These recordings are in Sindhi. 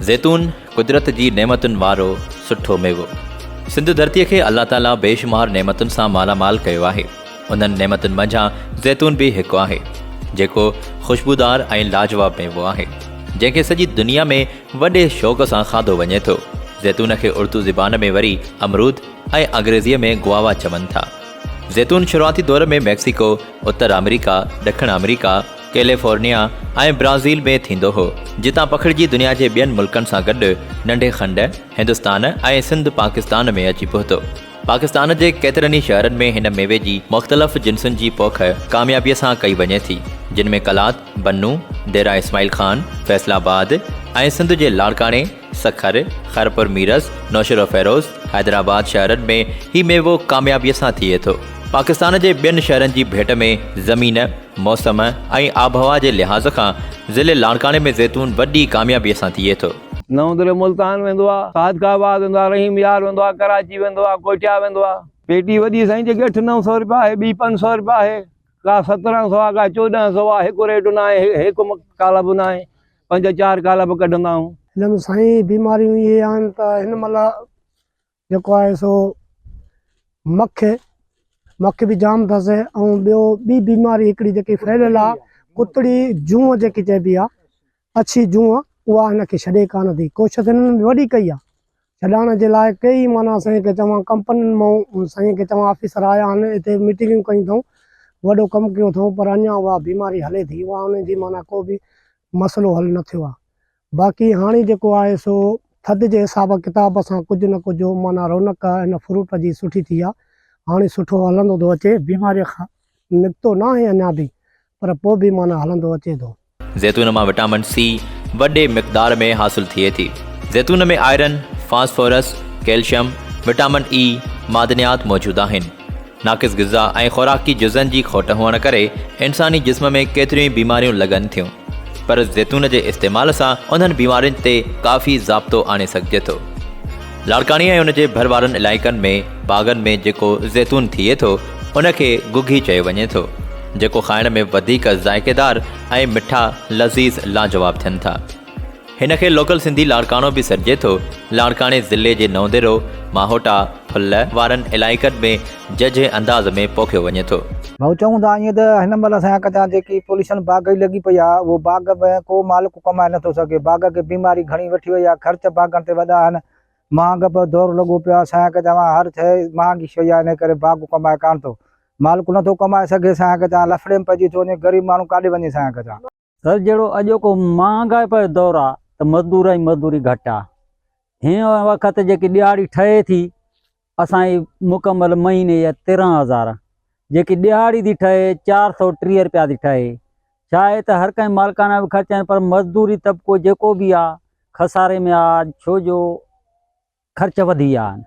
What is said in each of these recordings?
زيتون قدرت جي نعمتن وارو سٺو ميوو. سنڌ ڌرتيء کي الله تعاليٰ بيشمار نعمتن سان مالا مال ڪيو آهي. انهن نعمتن منجهان زيتون به هڪ آهي، جيڪو خوشبودار ۽ لاجواب ميوو آهي، جنهن کي سڄي دنيا ۾ وڏي شوق سان کاڌو وڃي ٿو. زيتون کي اردو زبان ۾ وري امرود ۽ انگريزيء ۾ گواوا چون ٿا. زيتون شروعاتي دور ۾ ميڪسيڪو، اتر آمريڪا، ڏکڻ آمريڪا، ڪيليفورنيا ۽ برازيل ۾ ٿيندو هو، جتان پکڙجي دنيا جي ٻين ملڪن سان گڏ ننڍي کنڊ، هندستان ۽ سنڌ پاڪستان ۾ اچي پهتو. پاڪستان جي ڪيترن ئي شهرن ۾ هن ميوي جي مختلف جنسن جي پوک ڪاميابيء سان ڪئي وڃي ٿي، جن ۾ قلات، بنو، ديرا اسماعيل خان، فيصل آباد ۽ سنڌ جي لاڙڪاڻي، سکر، خيرپور ميرس، نوشهروفيروز، حيدرآباد شهرن ۾ هي ميوو ڪاميابيء سان ٿئي ٿو. پاڪستان جي ٻين شهرن جي ڀيٽ ۾ زمين، موسم ۽ آبهوا جي لحاظ کان ضلعي لاڙڪاڻي ۾ زيتون وڏي ڪاميابيء سان ٿئي ٿو. نئون ديرو ملتان ويندو آ، صادق آباد ويندو آ، رحيم يار ويندو آ، ڪراچي ويندو آ، ڪوئٽيا ويندو آ. پيٽي وڏي سائين جيڪي اٺ نو سو روپيا آهي، ٻي پنج سو روپيا آهي، ڪا سترهن سو آ، ڪا چوڏهن سو آ، هڪ ريٽ ناهي، هڪ ڪالب ناهي، پنج چار ڪالب ڪڍندا آهيون. هن ۾ سائين بيماريون اهي آهن ته هن مهل جيڪو آهي سو مک مک به جام اٿس ۽ ٻيو ٻي بيماري هڪڙي جيڪي ڦهليل آهي ڪتڙي جونء جيڪي چئبي آهي اڇي جونء اها هن کي ڇڏي ڪانه ٿي ڪوشش هنن به وڏي ڪئي آهي ڇڏائڻ جي لاء ڪيئي معنيٰ سائين کي چوان ڪمپنين مان سائين کي چوان آفيسر آيا آهن هتي ميٽنگون ڪيون اٿئون وڏو ڪم ڪيو اٿئون پر اڃا اها بيماري هلي ٿي اها ان جي معنيٰ ڪو به مسئلو حل نه ٿيو آهي باقي هاڻي جيڪو آهي سو ٿڌ جي حساب ڪتاب سان ڪجهه نه ڪجهه معنيٰ رونق هن فروٽ جي سٺي ٿي آ. هاڻي سٺو هلندو ٿو اچي. بيماريء کان نڪتو ناهي اڃا به پر پوء به معنيٰ هلندو اچي ٿو. زيتون مان وٽامن سي وڏي مقدار ۾ حاصل ٿئي ٿي. زيتون ۾ iron, phosphorus, calcium, vitamin E معدنيات موجود آهن. ناقص غذا ۽ خوراڪي جزن جي کوٽ هئڻ ڪري انساني جسم ۾ ڪيتريون ئي بيماريون لڳن ٿيون پر زيتون جي استعمال سان انهن بيمارين تي ڪافي ضابطو آڻي سگهجي ٿو. لاڙڪاڻي ۽ ان جي ڀر وارن علائقن ۾ باغن ۾ جيڪو زيتون ٿئي ٿو ان کي گگهي چيو وڃي ٿو جيڪو کائڻ ۾ وڌيڪ ذائقيدار ۽ مٺا لذيذ لاجواب ٿين ٿا. هن کي لوڪل سنڌي لاڙڪاڻو به سڏجي ٿو. لاڙڪاڻي ضلعي جي نئونديرو، ماهوٽا، ڦل وارن علائقن ۾ ججهي انداز ۾ پوکيو وڃي ٿو. ڀائو چئون ٿا ائين ته هن مهل اسان جا ڪچا جيڪي پوليشن باغ جي لڳي پئي آهي اهو باغ ۾ ڪو مالڪ ڪمائي نٿو سگهي باغ کي بيماري گهڻي وٺي وئي آهي خرچ باغن تي وڏا آهن مهانگ به دور لڳو پيو آهي اسان جا ڪچا هر شيء مهانگي شيء آهي ان ڪري باغ ڪمائي ڪانه ٿو مالڪ نٿو ڪمائي سگهي اسان جا ڪچا لفڙي ۾ پئجي ٿو وڃي غريب ماڻهو ڪاڏي وڃي اسان جا ڪچا. سر جهڙو اڄوڪو مهانگائي پيو دور آ ته مزدور ۽ مزدوري گهٽ آ هن وقت جيڪي ڏهاڙي ٺهي ٿي اسان جي مڪمل مهيني جا 13000 جيڪي ڏهاڙي ٿي ٺهي 430 رپيا ٿي ٺهي ڇا آهي ته هر ڪنهن مالڪانا به خرچ آهن پر مزدوري طبقو جيڪو به آ خساري ۾ آ ڇو جو خرچ وڌي ويا آهن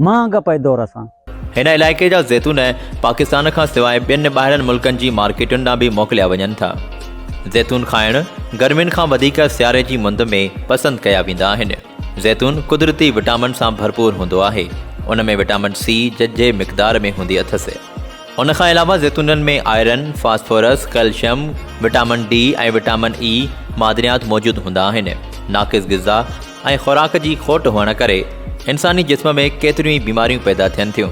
مهانگا پئي دور سان. هن علائقي جا زيتون پاڪستان کان سواء ٻين ٻاهرين ملڪن جي مارڪيٽن ڏانهن به موڪليا وڃن ٿا. زيتون کائڻ گرمين کان وڌيڪ سياري جي مند ۾ پسند ڪيا ويندا آهن. زيتون قدرتي وٽامن سان ڀرپور هوندو آهي. ان ۾ وٽامن سي ججهي مقدار ۾ هوندي اٿس. ان کان علاوه زيتونن ۾ iron, phosphorus, calcium, vitamin D ۽ vitamin E معدنيات موجود هوندا آهن. ناقص غذا ۽ خوراڪ جي کوٽ هئڻ ڪري انساني جسم ۾ ڪيتريون ئي بيماريون پيدا ٿين ٿيون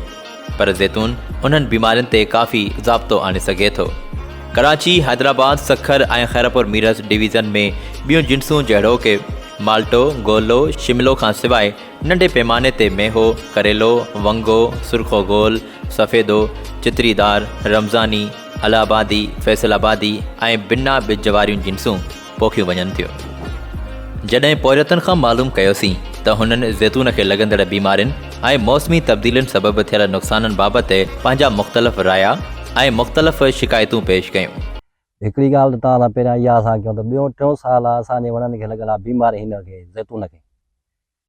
پر زيتون انهن بيمارين تي ڪافي ضابطو آڻي سگهي ٿو. ڪراچي، حيدرآباد، سکر ۽ خيرپور ميرس ڊويزن ۾ ٻيون جنسون جهڙوڪ مالٽو، گولو، شملو کان سواء ننڍي پيماني تي ميهو، ڪريلو، ونگو، سرخو گول، سفيدو، چتريدار، رمضاني، اله آبادي، فيصل آبادي ۽ بنا ٻج واريون جنسون پوکيون وڃن ٿيون. جڏهن پورهيتن کان معلوم ڪيوسين ته هنن زيتون کي لڳندڙ بيمارين ۽ موسمي تبديلين سبب ٿيل نقصانن بابت پنهنجا مختلف رايا ۽ مختلف شڪايتون پيش ڪيون. هڪڙي ڳالهه ته توهان سان پهريان اها اسان ڪيون ته ٻيون ٽيون سال آهي اسان جي وڻن کي لڳل آهي بيماري هن کي زيتون کي.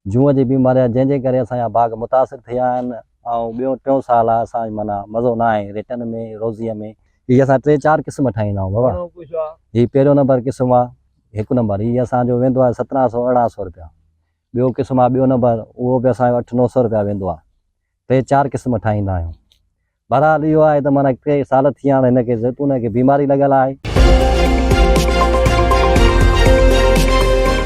جونء جي بيماري آهي جنهن جي ڪري اسان جا باغ متاثر ٿيا آهن ۽ ٻيو ٽيون سال آهي اسان معنيٰ مزو نه آهي ريٽن ۾ روزيء ۾ هي اسان ٽي چار قسم ٺاهيندا آهيون بابا هي پهريون نمبر قسم آهي هڪ نمبر هي اسان جو ويندو آهي سترهن سو ارڙهن سو روپيا ٻيو قسم آهي ٻيو نمبر اهو به اسان جو اٺ نو سو روپيا ويندو آهي ٽي چار قسم ٺاهيندا آهيون بهرحال اهو آهي ته معنيٰ ٽي سال ٿي ويا آهن هن کي زيتون کي بيماري لڳل آهي.